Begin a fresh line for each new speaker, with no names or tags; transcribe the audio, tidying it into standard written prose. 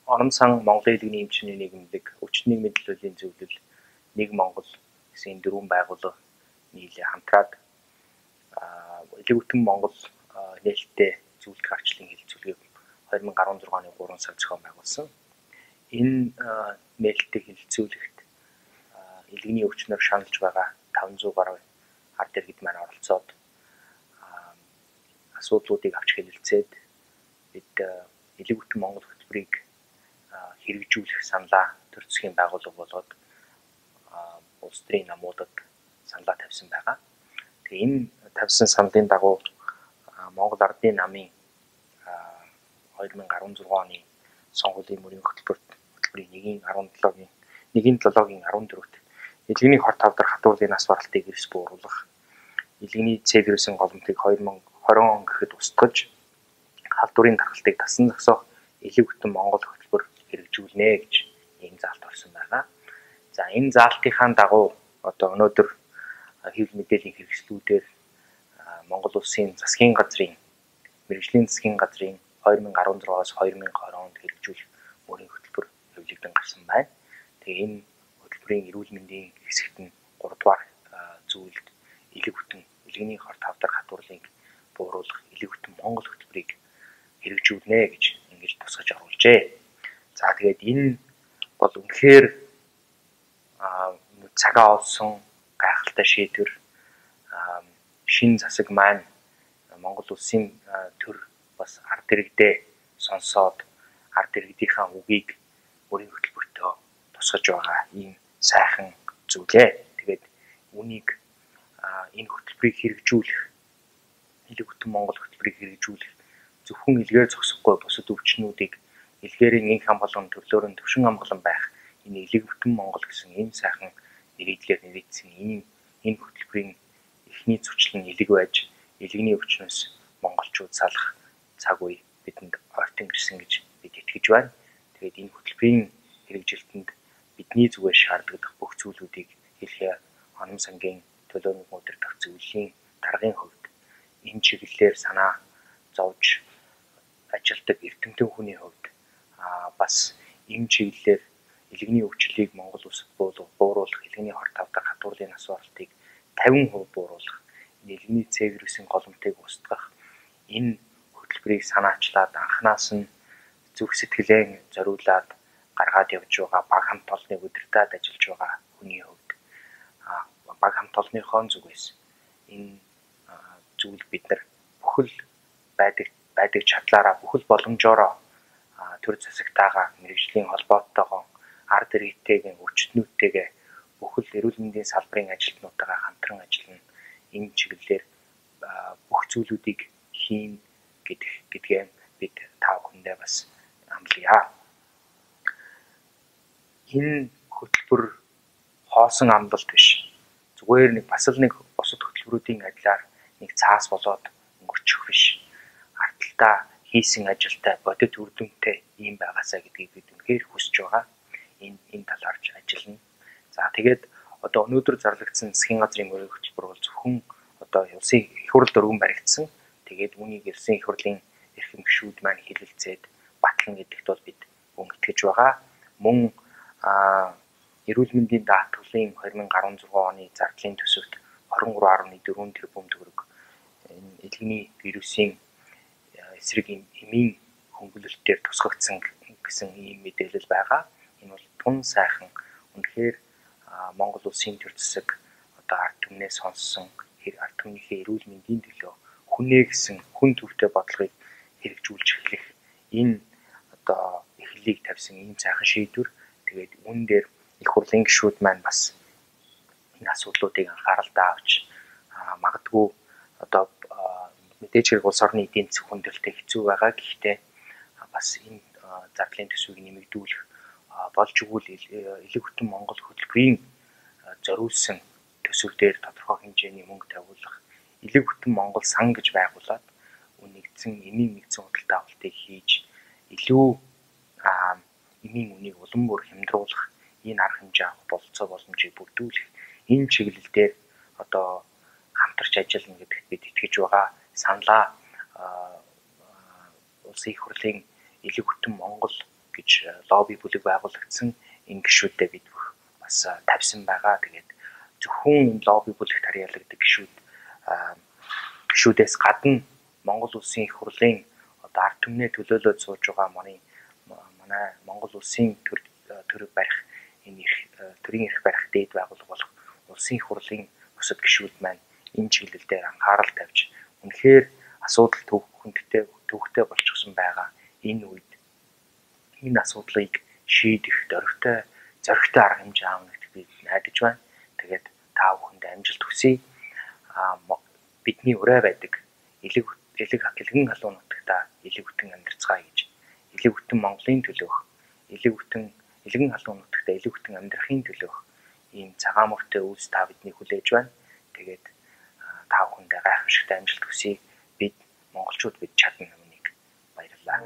Онон сан Монголын элэгний эмчний нийгэмлэг, өвчин нийгмийн төлөөллийн зөвлөл, Нэг Монгол гэсэн энэ дөрвөн байгууллага нийлээ хамтраад элэг бүтэн Монгол нээлттэй зөвлөх арчлалын хэлэлцүүлгийг 2016 оны 3 сард зохион байгуулсан. Энэ нээлттэй хэлэлцүүлэгт элэгний өвчнөр шаналж байгаа 500 гаруй ард иргэд маань оролцоод асуудлуудыг авч хэлэлцээд бид элэг бүтэн Монгол хөтөлбөрийг хэрэгжүүлэх саналаа төр засгийн байгууллага болоод улс төрийн намуудад саналаа тавьсан байгаа. Тэгээ энэ тавьсан саналын дагуу Монгол Ардын намын 2016 оны сонгуулийн мөрийн хөтөлбөрийн 1.17-гийн 1.7-гийн 14-т элэгний хор тавдар хатуулын нас баралтыг эрс бууруулах, элэгний С вирусын голомтыг 2020 он гэхэд устгаж, халдварын тархалтыг тасан зогсоох элэг бүтэн Монгол хөтөлбөр хэрэгжүүлнэ гэж ийм заалт орсон байгаа. За энэ заалтынхаа дагуу одоо өнөөдөр хэвлэл мэдээллийн хэрэгслүүдээр Монгол улсын засгийн газрын мэргэжлийн засгийн газрын 2016-аас 2020 онд хэрэгжүүлэх мөрийн хөтөлбөр хэвлэгдэн гарсан байна. Тэгээ энэ хөтөлбөрийн эрүүл мэндийн хэсэгт нь 3 дугаар зүйлд элэг бүтэн элэгний хор тавдар хатуурлыг бууруулах элэг бүтэн Монгол хөтөлбөрийг хэрэгжүүлнэ гэж ингэж тусгаж оруулжээ. За тэгээд энэ бол үнэхээр цагаа олсон гайхалтай шийдвэр, шинэ засаг маань Монгол улсын төр бас ард иргэдээ сонсоод ард иргэдийнхаа үгийг мөрийн хөтөлбөртөө тусгаж байгаа ийм сайхан зүйлээ. Тэгээд үүнийг энэ хөтөлбөрийг хэрэгжүүлэх, элэг бүтэн Монгол хөтөлбөрийг хэрэгжүүлэх зөвхөн элгээр зогсохгүй бусад өвчнүүдийг элгээрийн инх хамгаалан төрлөөр нь төвшин хамгаалан байх энэ элэг бүтэн Монгол гэсэн ийм сайхан нэрийдлэр нэрийдсэн ийм энэ хөтөлбөрийн эхний зурчлал нь элэг байж элэгний өвчнөөс монголчууд салах цаг үе бидэнд ойртон ирсэн гэж бид итгэж байна. Тэгээд энэ хөтөлбөрийн хэрэгжилтэнд бидний зүгээс шаардлагадах бүх зүйлүүдийг хэлхээ Онон сангийн төлөөнөг удирдах зөвлөлийн даргын хувьд энэ чиглэлээр санаа зовж ажилладаг эрдэмтэн хүний хувьд бас энэ чиглэлээр элэгний өвчлөлийг Монгол улсад бууруулах, элэгний хор тавдар хатуурлын нас баралтыг 50% бууруулах, энэ элэгний С вирусын голомтыг устгах энэ хөтөлбөрийг санаачлаад анханаас нь зүрх сэтгэлээ зориулаад гаргаад явж байгаа баг хамт олныг удирдаад ажиллаж байгаа хүний хувьд баг хамт олныхоо зүгээс энэ зүйл бид нар бүхэл байдаг чадлаараа бүхэл боломжоороо төр засагтайгаа мэргэжлийн холбооттойгоо ард иргэдтэйгээ өвчтнүүдтэйгээ бүхэл эрүүл мэндийн салбарын ажилтнуудтайгаа хамтран ажиллана. Энэ чиглэлээр бүх зүйлүүдийг хийн гэдгээ бид та бүхэндээ бас амлая. Энэ хөтөлбөр хоосон амлалт биш. Зүгээр нэг бас л нэг бусад хөтөлбөрүүдийн адилаар нэг цаас болоод өнгөрчих биш. Ардталдаа хийсэн ажилтай бодит үр дүнтэй ийм байгаасаа гэдгийг бид үнэхээр хүсэж байгаа. Энэ талаарч ажиллана. За тэгээд одоо өнөөдөр зарлагдсан засгийн газрын мөрийн хөтөлбөр бол зөвхөн одоо улсын их хурлд өргөн баригдсан. Тэгээд үүнийг улсын их хурлын эрхэм гишүүд маань хэлэлцээд батлана гэдэгт бол бид мөн итгэж байгаа. Мөн эрүүл мэндийн даатгалын 2016 оны зардлын төсөвт 23.4 тэрбум төгрөг энэ элэгний вирусын эсрэг эмийн хөнгөлөлтөөр тусгагдсан гэсэн ийм мэдээлэл байгаа. Энэ бол тун сайхан үнэхээр Монгол улсын төр засаг одоо ард түмнээ сонссон, ард түмнийхээ эрүүл мэндийн төлөө хүнээ гэсэн хүн төвтэй бодлогыг хэрэгжүүлж эхлэх энэ одоо эхлэлийг тавьсан ийм сайхан шийдвэр. Тэгээд үүн дээр их хурлын гишүүд маань бас энэ асуудлуудыг анхааралдаа авч магадгүй одоо мэдээж хэрэг улс орны эдийн засаг хүндрэлтэй хэцүү байгаа. Гэхдээ бас энэ зардлын төсвийг нэмэгдүүлэх болж өгвөл элэг бүтэн Монгол хөтөлбөрийн зориулсан төсөв дээр тодорхой хэмжээний мөнгө тавиулах, элэг бүтэн Монгол сан гэж байгуулад нэгдсэн эмийн нэгдсэн худалдаа авалтыг хийж илүү эмийн үнийг улам бүр хямдруулах энэ арга хэмжээ авах бололцоо боломжийг бүрдүүлэх энэ чиглэл дээр одоо хамтарч ажиллана гэдэгт бид итгэж байгаа. Саналаа улсын их хурлын элэг бүтэн Монгол гэж лобби бүлэг байгуулагдсан. Энэ гишүүддээ бид бүх бас тавьсан байгаа. Тэгээд зөвхөн лобби бүлэгт харьяалагддаг гишүүдээс гадна Монгол улсын их хурлын одоо ард түмнээ төлөөлөөд сууж байгаа манай Монгол улсын төр барих энэ эрх төрийн эрх барих дээд байгууллага болох улсын их хурлын бусад гишүүд маань энэ чиглэл дээр анхаарал тавьж үнэхээр асуудал төвхтэй болчихсон байгаа энэ үед энэ асуудлыг шийдэх зоригтой арга хэмжээ аавна гэдгийг би найдаж байна. Тэгээд та бүхэнд амжилт хүсье. Бидний урай байдаг элэгэн халуун нутагта элэг хүтэн амьдарцгаая гэж, элэг хүтэн Монголын төлөөх, элэгэн халуун нутагта элэг хүтэн амьдрахын төлөөх ийм цагаан мөртэй үйлс та биднийг хүлээж байна. Тэгээд та бүхэндээ гайхамшигтай амжилт хүсье. Бид монголчууд бид чадна үүнийг. Баярлалаа.